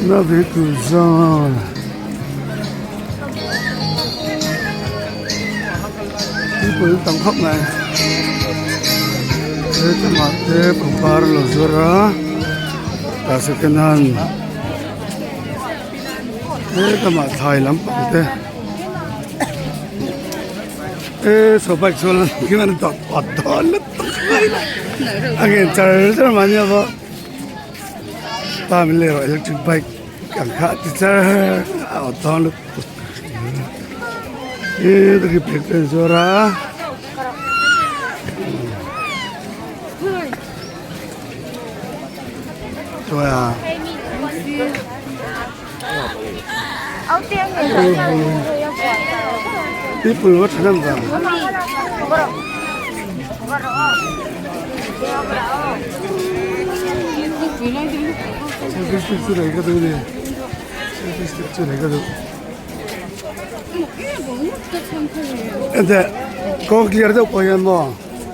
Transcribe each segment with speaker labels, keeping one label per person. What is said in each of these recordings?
Speaker 1: Navicle zone. Tuipui tam khawp mai he tlangah te pangpar a lo zuar a tah second hand he lamah thlai lampang te e saw bike chuan an dawt dawt dawn lutuk mai a ngen char char mahni a pawh pa min lei rawh electric bike ang kha a ti char a awt dawn lutuk e taki phek te an zuar a. People va thahnem vang. Selfie stick chu nei ka duh ni. Selfie stick chu nei ka duh. Enteh kawng clear deuh pawh hian maw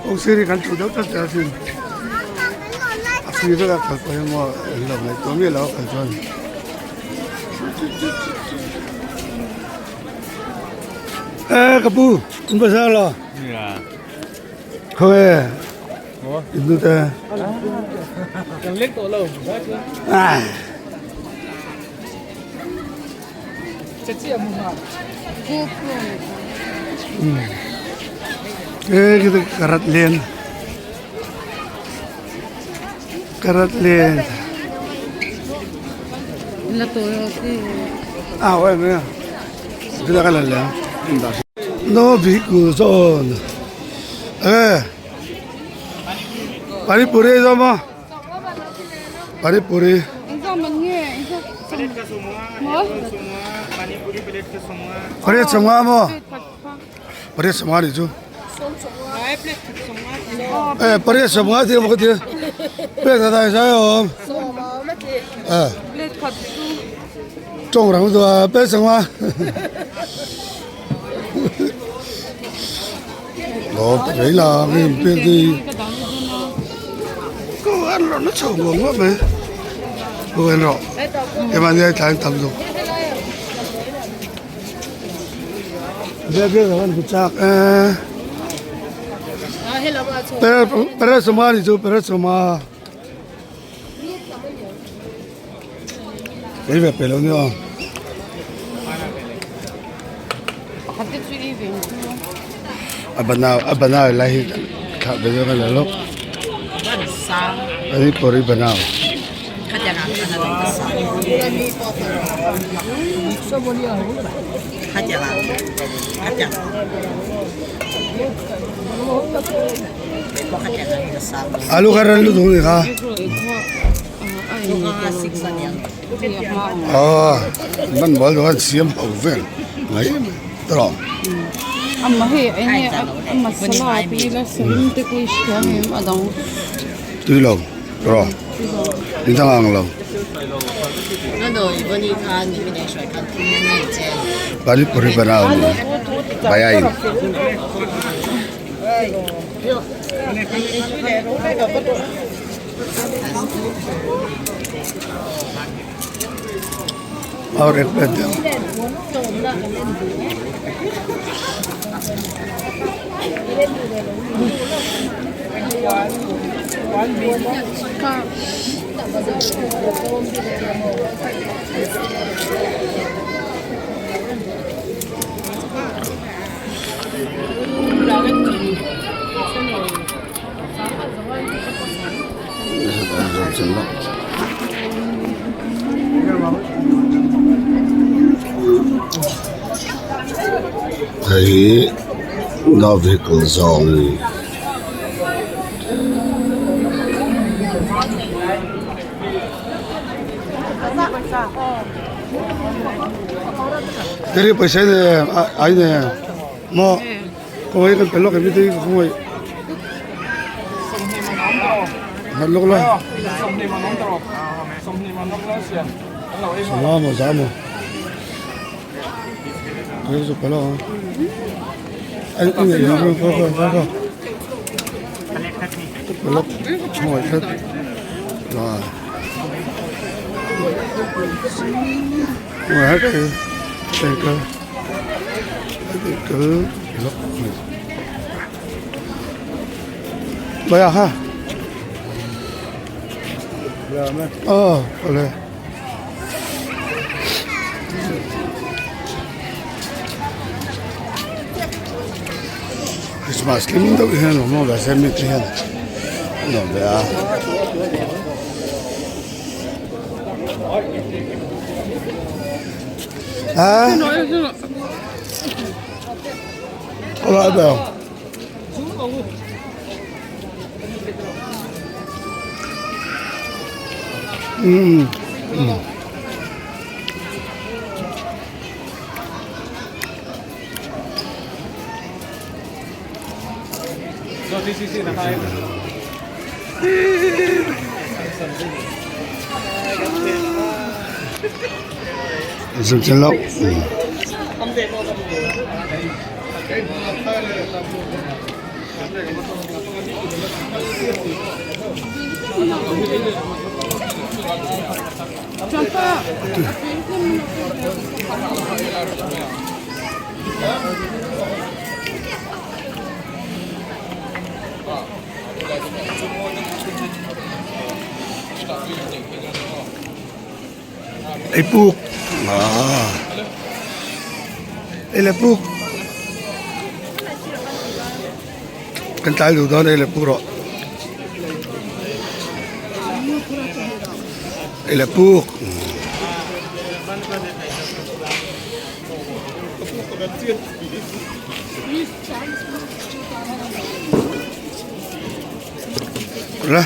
Speaker 1: kawng sir hi kan thu deuh tlat tlat asin a sir veka kal pawh hian maw englo ngaihtuah miah lo a kal chuan. E ka pu in bazar lo khaw e in nu te e khi karat len karat len a awm em em chulai ka la leh ang no vehicle zawn e panipuri ei zawm a panipuri pariat sawmnga maw pariat sawmnga nih chu e pariat sawmnga tih emaw ka ti plate khat ah zai a awm e tawng rang lutuk a plate sawmnga Lawm ta mai la ang em pek hi ko an rawn na chho ngawng ngawt mai ko en rawh keimahni ai tlai an tam zawk biak biak an bu chak e pere sawma ni chu pere sawma Ei ve pe lo nia. A banao a banao lai hi thlah ve zawk a la lawk. Ani pawr hi banao. Alu kha ran lutuk ni kha. Aw man bal chu an siam ho vel mai tawh. Tui lo tawh ni dang ang lo. Panipuri banao ni bayain. Aur ek plate deu. Hei hi no vehicle zawng a ni. Teri pawisa hi ai ne maw. Khawngaih kan pe lawk em te ka khawngaih nghat lawk la sawma maw za maw hei chu pe lawk ang ai ai ngeih hi khaw khaw khaw khaw pe lawk khawngaih tlat. Christmas hlim deuh hian a awm a mahse mite hian an awm ve a. Ei puk ah ei leh puk kan tlai duh dawn ei leh puk rawh ei leh puk. La.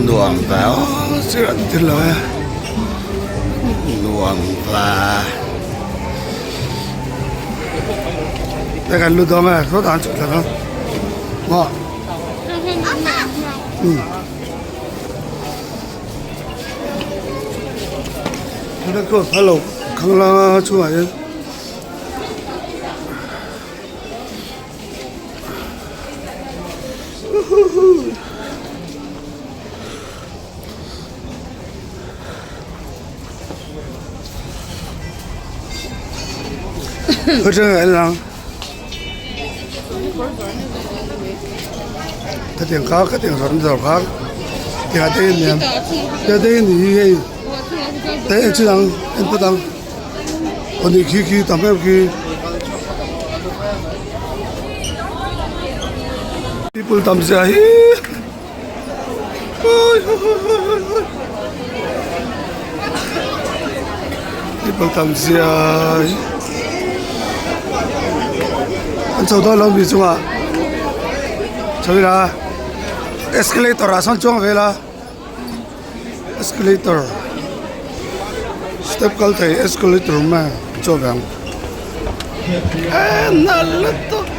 Speaker 1: Nuam ve aw sir an ti lo e nuam ve te kan lu dawn e saw dan chhuk thla dawn maw umm. Hello khangla chungah hian khatiang kha khatiang zawrh zawrh kha tiah te hi a ni tiah te hi a ni hi hei te en chin ang en phawt ang aw ni khi khi tam em khi people tam zia hi people tam zia hi an chho dawn lo mi chungah chho ila escalator ah sawn chuang vel a escalator step kal thei escalator awm a chuan ve ang eh nalh lutuk.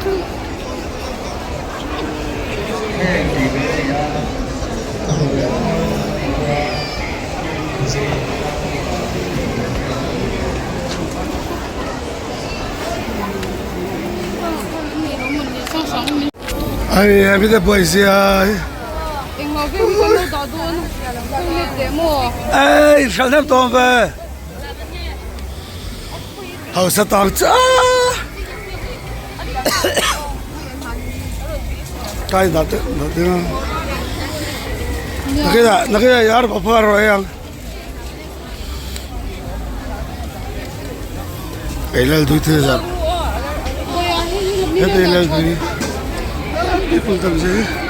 Speaker 1: Ai hemi te buai zia Ei hral nem tawm ve Hausa tang cha Kai na te na te na na ke yar papa ro yang Ei lal dui the za He te lal dui People tam se.